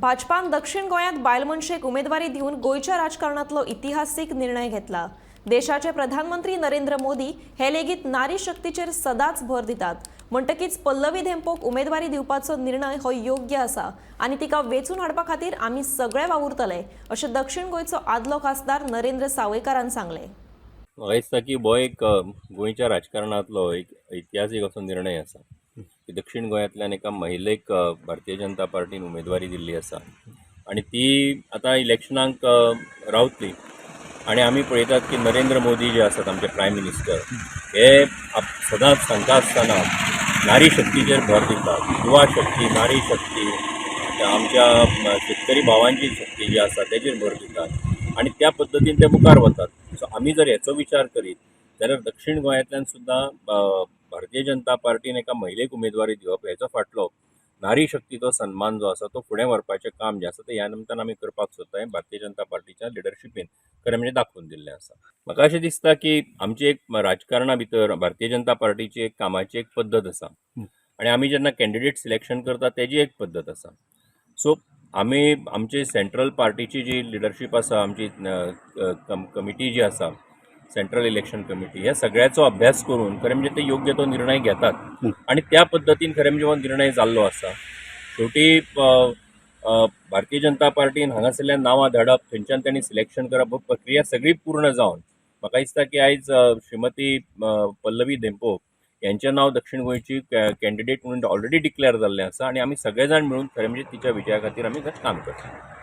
भाजपान दक्षिण गोंयांत बायल मनशेक उमेदवारी दिवन गोंयच्या राजकारणांतलो इतिहासीक निर्णय घेतला. देशाचे प्रधानमंत्री नरेंद्र मोदी हे लेगीत नारी शक्तीचेर सदांच भर दितात. म्हणटकीच पल्लवी धेंपोक उमेदवारी दिवपाचो निर्णय हो योग्य आसा आनी तिका वेंचून हाडपा खातीर आमी सगळे वावुरतले, अशें दक्षिण गोंयचो आदलो खासदार नरेंद्र सावयकारान सांगलें. म्हाका दिसता की हो एक गोंयच्या राजकारणांतलो एक इतिहासीक असो निर्णय आसा की दक्षिण गोंयांतल्यान एका महिलेक भारतीय जनता पार्टीन उमेदवारी दिल्ली आसा आनी ती आतां इलेक्शनाक रावतली. आनी आमी पळयतात की नरेंद्र मोदी जे आसात आमचे प्रायम मिनिस्टर हे सदांच सांगता आसतना नारी शक्तीचेर भर दितात. युवा शक्ती, नारी शक्ती, आमच्या शेतकरी भावांची शक्ती जी आसा तेजेर भर दितात आनी त्या पद्दतीन ते मुखार वतात. सो आमी जर हेचो विचार करीत जाल्यार दक्षिण गोंयांतल्यान सुद्दां भारतीय जनता पार्टीन एका महिलेक उमेदवारी दिवप हेचो फाटलो नारी शक्तीचो सन्मान जो आसा तो फुडें व्हरपाचें काम जें आसा तें ह्या निमतान आमी करपाक सोदता. हें भारतीय जनता पार्टीच्या लिडरशिपीन खरें म्हणजे दाखोवन दिल्लें आसा. म्हाका अशें दिसता की आमची एक राजकारणा भितर भारतीय जनता पार्टीची एक कामाची एक पद्दत आसा आनी आमी जेन्ना कॅन्डिडेट सिलेक्शन करता तेजी एक पद्दत आसा. सो आमी आमची सेंट्रल पार्टीची जी लिडरशीप आसा, आमची कमिटी जी आसा, सेंट्रल इलेक्शन कमिटी, ह्या सगळ्याचो अभ्यास करून खरें म्हणजे ते योग्य तो निर्णय घेतात आनी त्या पद्दतीन खरें म्हणजे हो निर्णय जाल्लो आसा. शेवटी भारतीय जनता पार्टीन हांगासरल्यान नांवां धाडप, थंयच्यान तांणी सिलेक्शन करप, हो प्रक्रिया सगळी पूर्ण जावन म्हाका दिसता की आयज श्रीमती पल्लवी धेंपो यांचें नांव दक्षिण गोंयची कॅन्डिडेट म्हणून ऑलरेडी डिक्लेअर जाल्लें आसा आनी आमी सगळे जाण मेळून खरें म्हणजे तिच्या विजया खातीर आमी काम करता.